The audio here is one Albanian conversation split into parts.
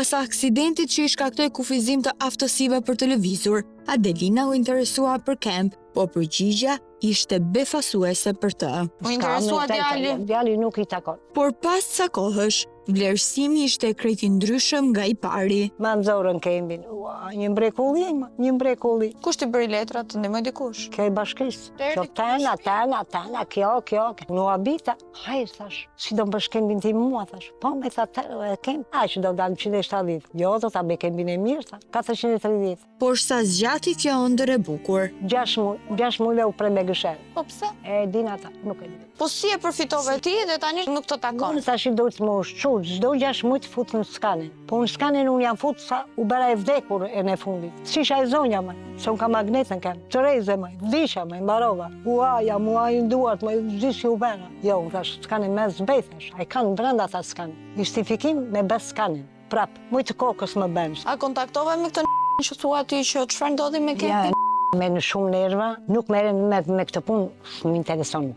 Pas aksidentit që i shkaktoi kufizim të aftësive për të lëvizur, Adelina u interesua për kemp, po përgjigja ishte befasuese për të. U interesua djali. Djali nuk i takon. Por pas ca kohësh, vlerësimi ishte krejt i ndryshëm nga i pari. Ma nxorën kempin. Ua, një mbrekulli, një mbrekulli. Kush t'i bëri letrat, të ndihmoi dikush? Kjo e bashkisë. Deri Kjo këtu tena, në shtëpi. tena, tena, kjo, kjo. Nuk habita. Hajr, thash, si do më bësh kempin ti mua, thash. Po, me tha, e kemp, aq do dalë 170. Jo, do ta bëj kempin e mirë, tha, 430. Por sa zgjati kjo ëndër e bukur. 6 muaj, 6 muaj u pre me gësher. Po pse? E din ata, nuk e di. Po si e përfitove ti dhe tani nuk të takon? Unë thash i duhet më ushqu, çdo 6 muaj të fut në skanin. Po unë skanin unë jam fut sa u bëra e vdekur e në fundit. Si isha e zonja më, se unë kam magnetën kem, të reze më, vdisha më, mbarova. Uaja, mua i duart, më vdish si u bëra. Jo, unë thash, skanin me zbej, thash, ai kanë brenda tha skanin. Justifikim me bë skanin. Prap, muj të kokës më bën. A kontaktove me këtë që thua ti që çfarë ndodhi me kempin? Me në shumë nerva, nuk merrem me, me këtë punë, s'më intereson.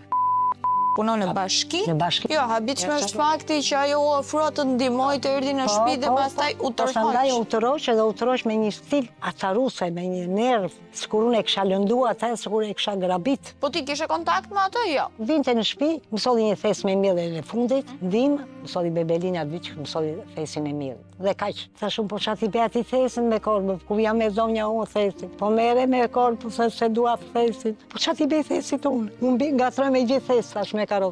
Punon në bashki? Në bashki. Jo, habitshme është fakti që ajo u ofrua të ndihmoj të erdhi në Po, shtëpi dhe po, pastaj po. u Pastaj tërhoq. u tërhoq edhe u tërhoq me një stil acaruse, me një nerv, sikur unë e kisha lëndu atë, sikur e kisha grabit. Po ti kishe kontakt me atë? Jo. Vinte në shtëpi, më solli një thes me miell e fundit, ndim, më solli Bebelina diç, më solli thesin e miellit. Dhe kaq, thash unë po ça t'i bëj atij thesin me korbë, ku jam e zonja unë thesin. Po merre me korbë, se se dua thesin. Po ça t'i bëj thesit unë? Unë bi ngatroj me gjithë thes, thash me karot.